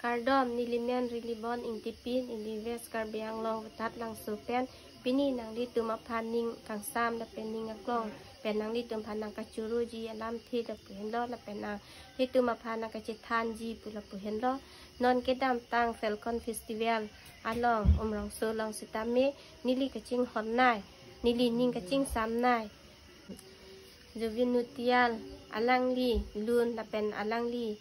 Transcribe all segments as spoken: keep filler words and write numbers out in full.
Kardom, neli men Rilibon Ingtipi, neli West Karbi Anglong Voithat Langso pen, pini nanglitum aphan ning kangsam lapen ning aklong pen nanglitum aphan nangkachoroji alamthe lapu henlo lapen nanglitum aphan nangkachethanji pu lapu henlo. Non kedamtang Falcon Festival along Umrongso along sitame neli kachinghon nai, neli ning kachingsam nai. Zubeen Nautiyal alangli lun lapen alangli,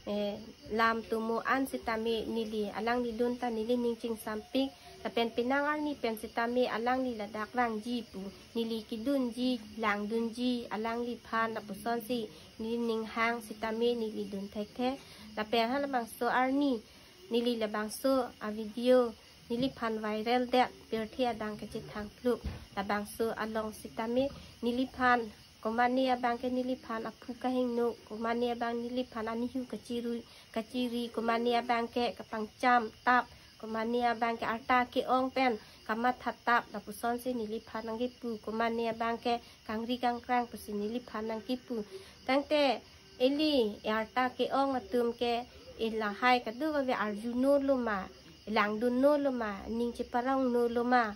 eh, lam tomo an sitame neli alangli lun ta neli ning chingsampik, lapen penang arni pen sitame alangli ladak vangji pu neli kedunji, langdunji alangliphan lapusonsi neli ning hang sitame neli dun thekthe. Lapen halabangso arni neli labangso a-video neliphan viral det, pirthe adang kachethang pluk. Labangso along sitame neliphan komane abang ke neliphan aphu kahingno, komane abang neliphan anihu kachiri, kachiri, komane abang ke kapangcham tap, komane abang ke arta ke-ong pen kamatha tap, lapusonsi neliphan nangkipu, komane abang ke kangri kangkrang pusi neliphan nangkipu. Tangte ili e arta ke-ong atum ke, e lahai kadokave arjuno lo ma, e langdunno lo ma, ning cheparongno lo ma,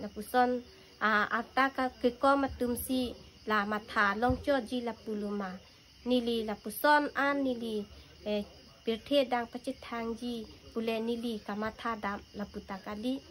lapuson, a, arta ka kekom atumsi la matha longchotji lapu lo ma. Neli lapuson an neli, eh, pirthe adang pachethangji pule neli kamatha dam lapu ta kali.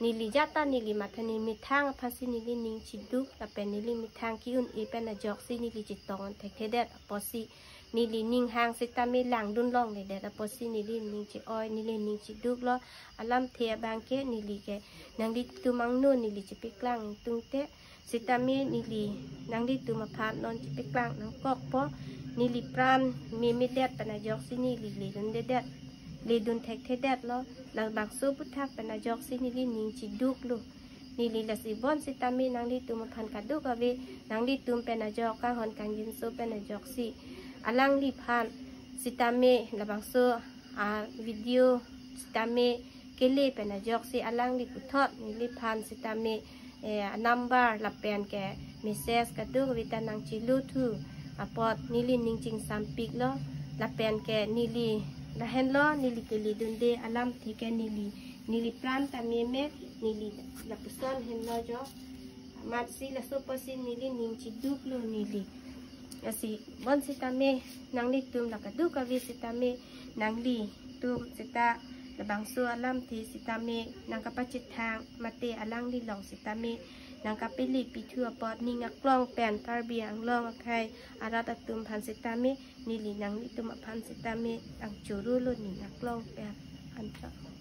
Neli jata neli matha, neli methang aphansi neli ning chiduk lapen neli methang ke-un-e pen ajoksi neli chetong thekthedet apotsi, neli ning hang sitame langdun longledet apotsi neli ning che-oi, neli ning chiduk lo. Alamthe abang ke neli ke nanglitum angno neli chepeklang tungte sitame neli nanglitum aphan non chepeklang nangkokpo. Neli pran memedet pen ajoksi neli ledundedet, ledun thekthedet lo. Labangso aphuthak pen ajoksi neli ning chiduk lo. Neli lasi bon sitame nanglitum aphan kadokave, nanglitum pen ajok kanghon kangjinso pen ajoksi alangliphan sitame labangso a-video sitame kele pen ajoksi alangli puthot neliphan sitame, eh, number lapen ke message kadokave ta nangchelo thu apot neli ning chingsampik lo. Lapen ke neli lahenlo, neli keledunde alamthe ke neli, neli pran ta meme, neli lapuson henlo jo. Amatsi laso apotsi neli ning chiduk lo neli. Lasi bon sitame nanglitum la kadokave sitame nanglitum sita labangso alamthe sitame nangkapachethang mate alangli along sitame nangkapele pithu apot ning aklong pen Karbi Anglong akhei arat atum aphan sitame neli nanglitum aphan sitame nangchoro lo ning aklong pen. Anchot.